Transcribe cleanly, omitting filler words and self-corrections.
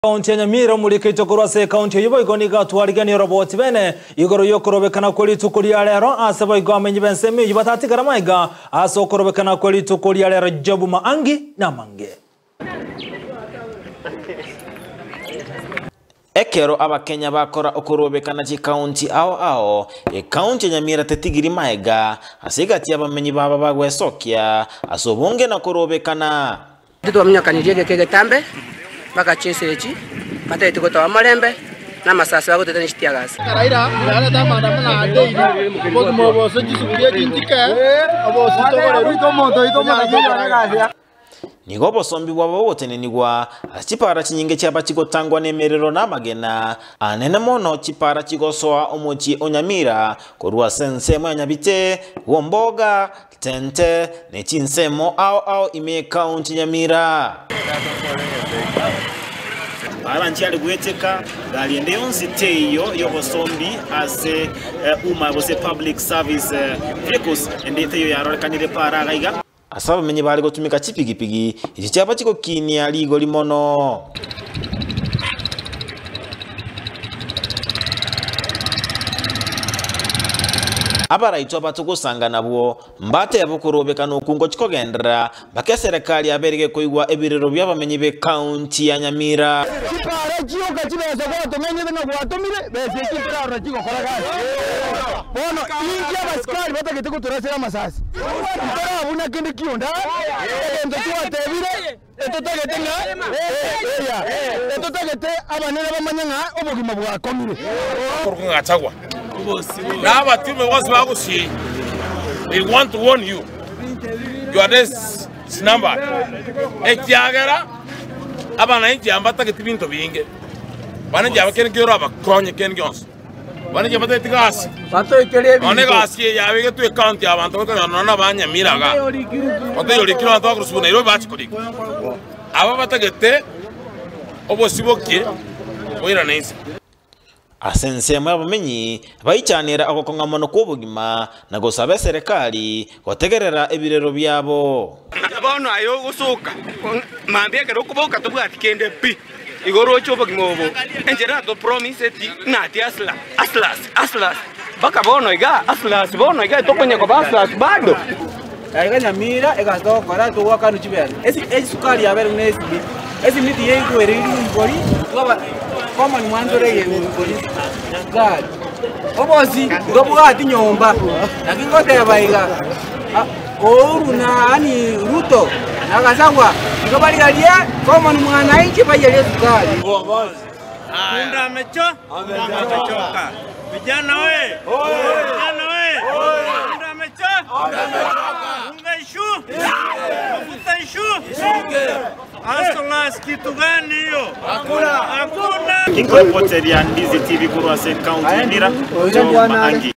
Ekaunti ya Nyamira, omorikaito korwa ase ekaunti eyio boigo nigo atwariganie oroboti bene igoro y'okorobekana kwe rituko ria rero ase boigo amenyi b'ensemo eyio batatigara maiga ase okorobekana kwe rituko ria rero Job Maangi namange. Ekero Abakenya bakora okorobekana chikaunti ao ao, ekaunti ya Nyamira tetigiri maega ase egati y'abamenyi babo bagwesokia ase obonge na korobekana. Intwe twaminyokanirie egeka egetambe mpaka chinsa echi, batagete gotoa omorembe, na amasase bagotoita ne chitiagasi. Nigo obosombi bwabo bogotenenigwa ase chipaara chinyinge chiaba chigotangwa nemerero na amagena anene mono, chipaara chigosoa omochie o Nyamira korwa ase ensemo ya Nyabite, Gomboga, Tente, ne chinsemo ao ao ime y'ekaunti Nyamira. Para nchiare gweteka, gari ende yonsi teiyo y'obosombi ase umma gose public service vehicles ende teiyo yarorekanire para iga iga. Ase abamenyi bare gotumeka chipigipigi echi chiaba chigokinia rigori mono. Abaraito aba togosanga nabwo mbatebe okorobekana okwo ngochia kogenderera mpaka eserekari yabeire gekoigwa ebirero bi'abamenyi b'ekaunti ya Nyamira. Chipara chioka chibesa gwatong'ainete ng'a gwatomire, besa echio ntorarora chigokora gasi. Bono inki abasikari batagete gotorasera amasasi? Ntorabuna kende kionde aa, egento twatebire etotagete ng'a eya, etotagete abanene bamanye ng'a obogima bwakong'ire. Korwa Gachagua na abatiume bonsi ba Gusii, we want to warn you, your days is numbered, ekiagera abananchi aba mbatageti binto binge, abananchi aba kende kioro abakonye kende gionsi, abananchi aba mbatageti gasi, nonya egasi eye yabegetwe ecounty abanto bakonyora nonya na abanyamira igaa, bataiyorikire abanto bakorwa Nairobi bache korika. Aba batagete obosibokie boirane inse. Ase ensemo y'abamenyi baichanera ogokong'a mono kw'obogima na gosaba eserekari gotegerera ebirero biabo. Bono aye ogosoka mambia ekero okoboka tobwati kende pi. Igo oroche obogima obo enchera atopromiseti ng'a ati hustler, hustlers, hustlers mpaka bono iga hustlers bono iga tokonya koba hustlers bado. Aiga Nyamira egasi togokora togoakanwa chibesa, esi esukari yabeire buna esimiti, esimiti yaigwereirwe mbori twaba common man tore mbori sukari. Obosi ntobwati nyomba, naki ngoteba iga Uhuru na yaani Ruto na Gachagua igo barigarie common mwananchi baiyerie esukari. Punda amechoka. Vijana oye! Vijana oye! Punda amechoka. Unga ishu. Mafuta ishu. Hustlers kitu gani hiyo? Hakuna. Nkorepoteria Ndizi TV korwa ase ekaunti ya Nyamira, John Maangi.